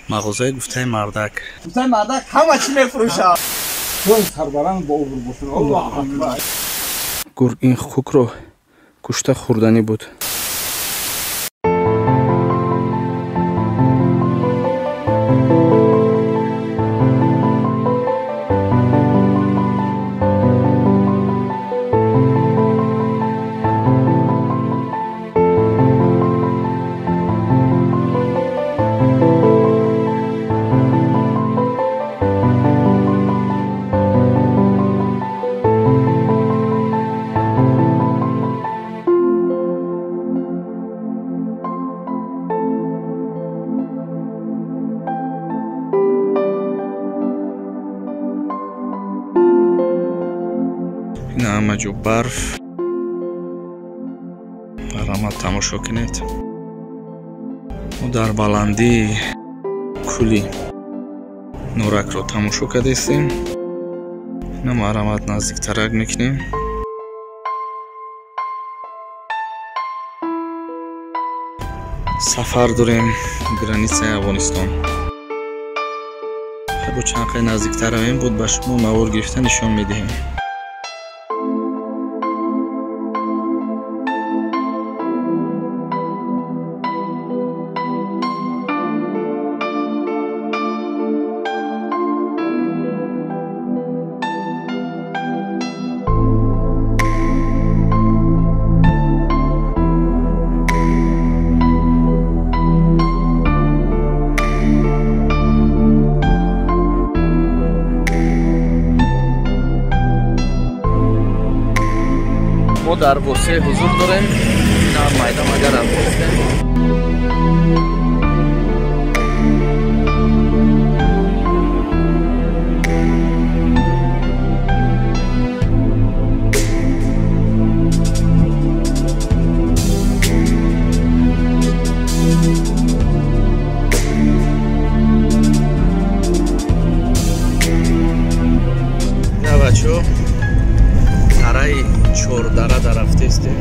Мағозаи гуфтаи мардак. Гуфтаи мардак ҳама чӣ мефурӯшад. Сарбаланд бо обрӯ бошад. Аллоҳу акбар. Гург ин хукро кушта хӯрданӣ буд. Ҳама ҷо барф. Марҳамат тамошо кунед. Мо дар баландии кӯли Норакро тамошо кардастем. Ина марҳамат наздиктарак мекунем. Сафар дорем границаи Афғонистон. Бо чанд қай наздиктар равем, буд ба шумо навор гирифта нишон медиҳем. Мо дар Восе ҳузур дорем. Ина майда майда рафтем. Ина бачо дараи Чордара дарафтестем.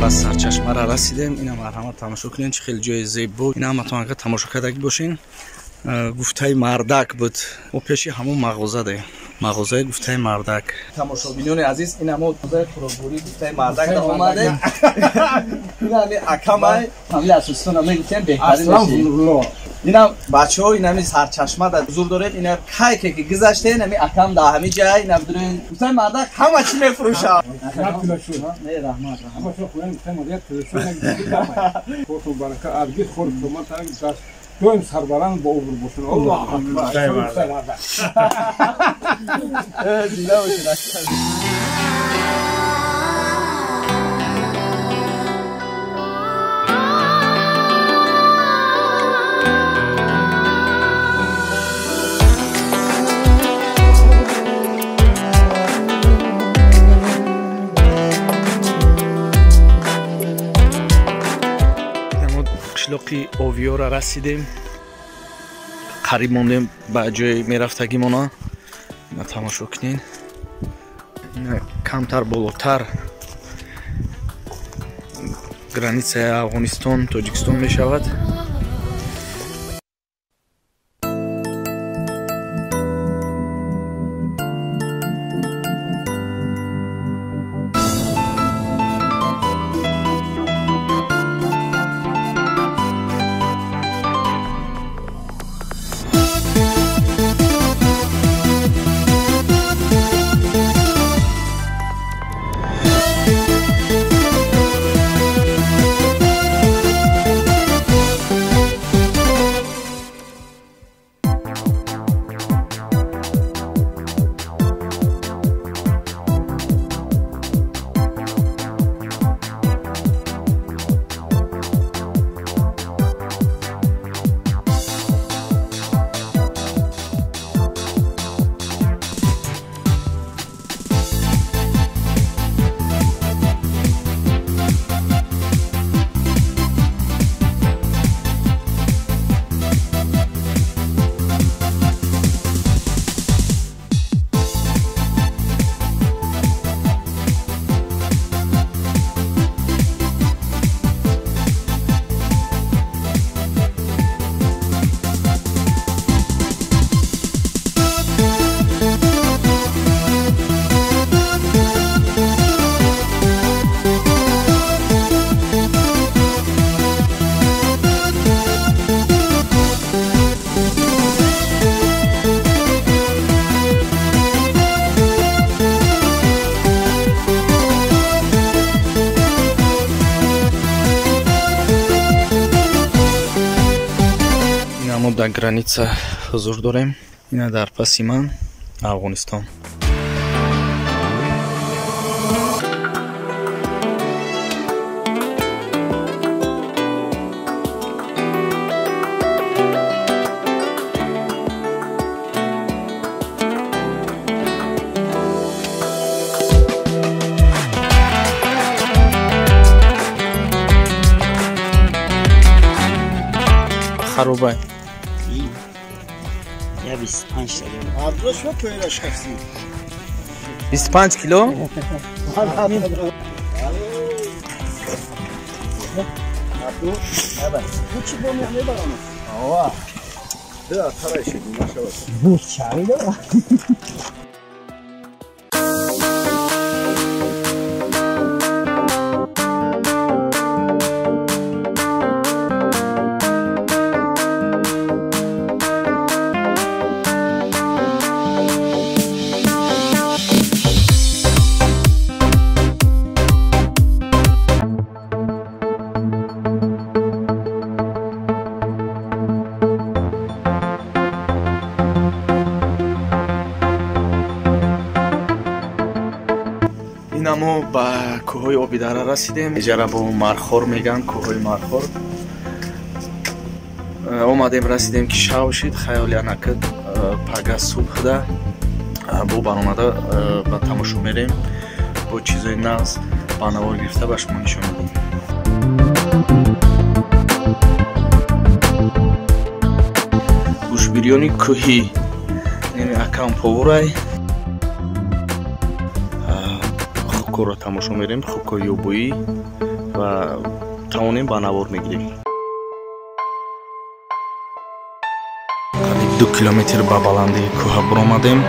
Ба сарчашмара расидем. Ина марҳамат тамошо кунед, чӣ хеле ҷои зебо. Ина ҳаматон агар тамошо кардагӣ бошен, гуфтаи мардак буд. Мо пеши ҳамон мағоза даем. Мағозаи гуфтаи мардак. Тамошобинони азиз, ин ҳамо мағозаи хӯроквории гуфтаи мардак да омадем. Ин ҳами акамай, фамилия асоситона мегуфтем, беҳтарин меши. Инам бачаҳо, ин ҳами сарчашма да ҳузур доред. Ина кайке ки гузаштен, ҳами акам да ҳами ҷай, ина бидурен. Гуфтаи мардак ҳама чӣ мефурӯшад. Не, раҳмат, раҳмат. Доим сарбаланд бо обрӯ бошад. Аллоҳу акбар. Зинда бошед. Қишлоқи Овиёра расидем. Қариб мондем ба ҷои мерафтагимона. Ина тамошо кунед. Ина камтар болотар границаи Афғонистон Тоҷикистон мешавад. дар граница ҳузур дорем. Ина дар паси ман Афғонистон. Харубай. Я 25 кило. 25 кило? Мо ба кӯҳҳои Обидара расидем. Иҷара бо Мархор меган, кӯҳҳои Мархор. Омадем, расидем ки шав шид, хаёли анака пага субҳда бо баромада ба тамошо мерем, бо чизои нағз ба навор гирифта ба шумо нишон медиҳем. Гӯшбирёни кӯҳӣ, яъне акам повурай. Хукоро тамошо мерем, хукои ёбоӣ ва тавонем ба навор мегирем. Қариб 2 километр ба баландии кӯҳа буромадем.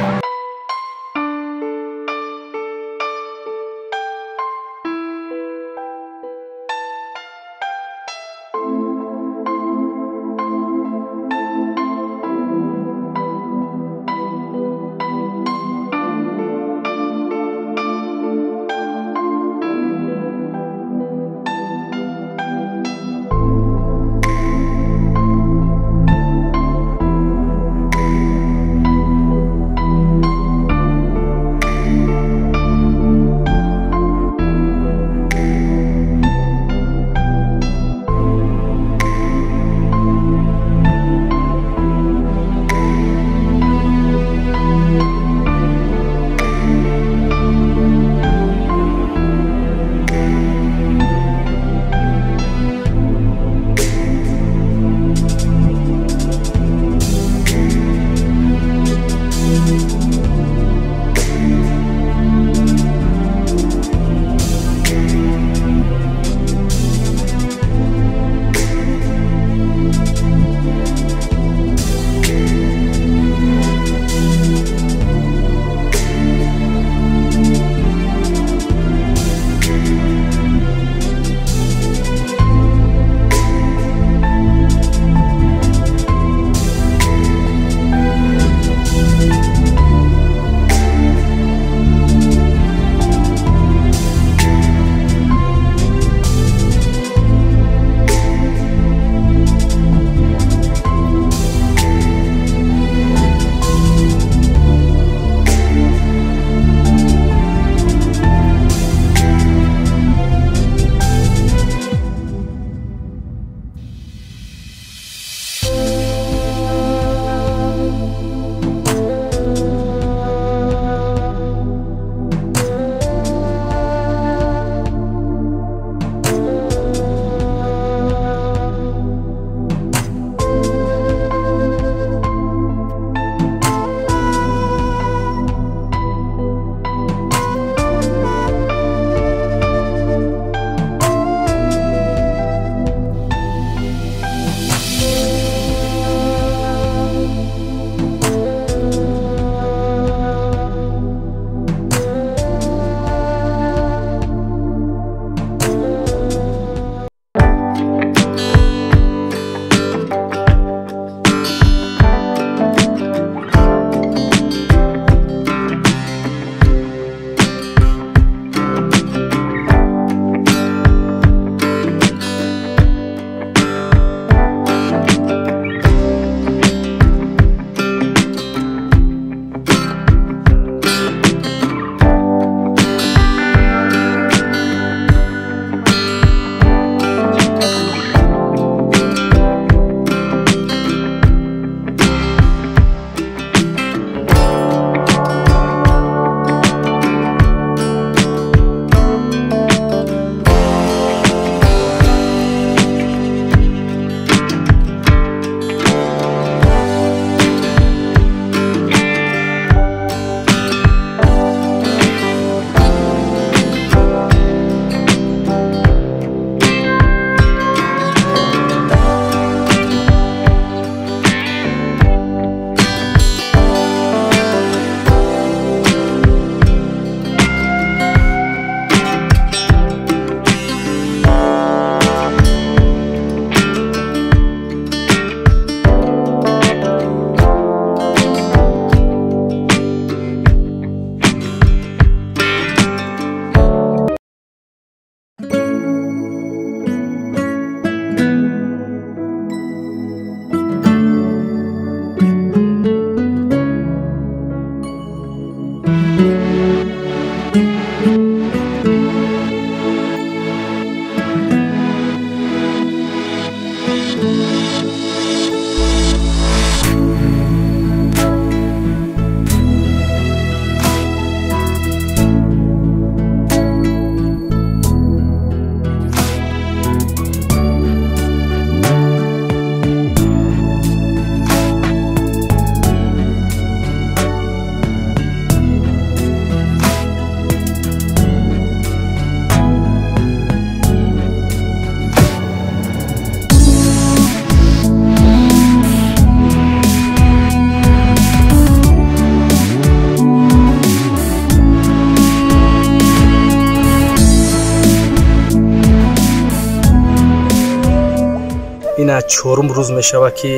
Ина чорум рӯз мешавад, ки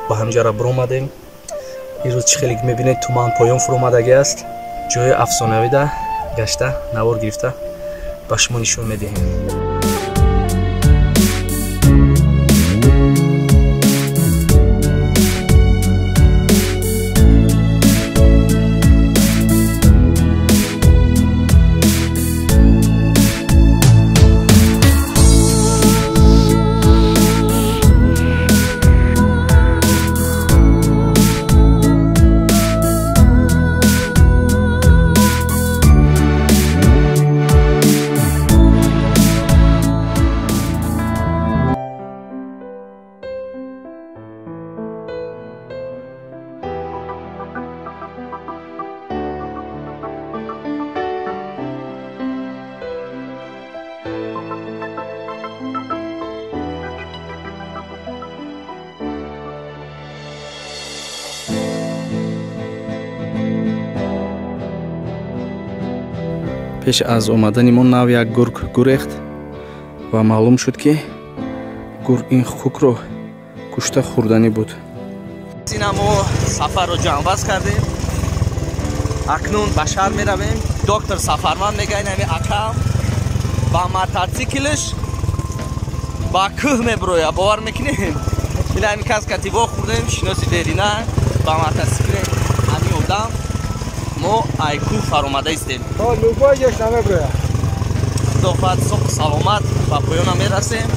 ба ҳамҷара биромадем. Ин рӯз чӣ хеле мебинед, туман поён фуромадагӣ аст. Ҷои афсонавида гашта навор гирифта ба шумо нишон медиҳем. Пеш аз омадани мо нав як гург гурехт ва маълум шуд, ки гург ин хукро кушта хӯрданӣ буд. Ина мо сафарро ҷамъбаст кардем. Акнун ба шаҳр меравем. Доктор Сафарманд мега, ин ҳами акам ба мототсиклш ба кӯҳ мебирояд. Бовар мекунем? Ин ҳами кас кативо хӯрдем, шиноси дерина ба мототсикли ҳами одам мо ай кӯҳ фаромада истем. Любой ҷош намебирояд. Худо хоҳад, соҳу саломат ба поёна мерасем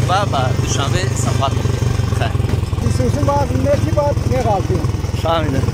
ва ба Душанбе сафар мекунем. Хайр. Исусун баъд неки баъд меғалтем. Фаҳмидам.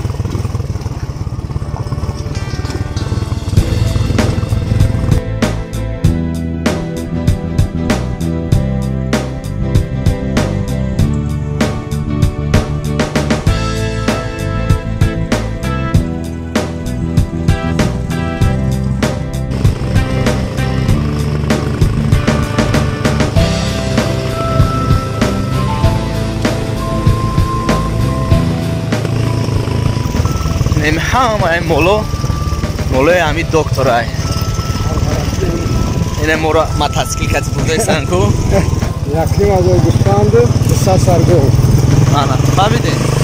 Ҳамаи моло молои ҳами докторай. Ина моро мототсикл кати бурдаисан ку. Якним ҳазор гӯсфанду 200 сар гов. Ана, фаҳмидед?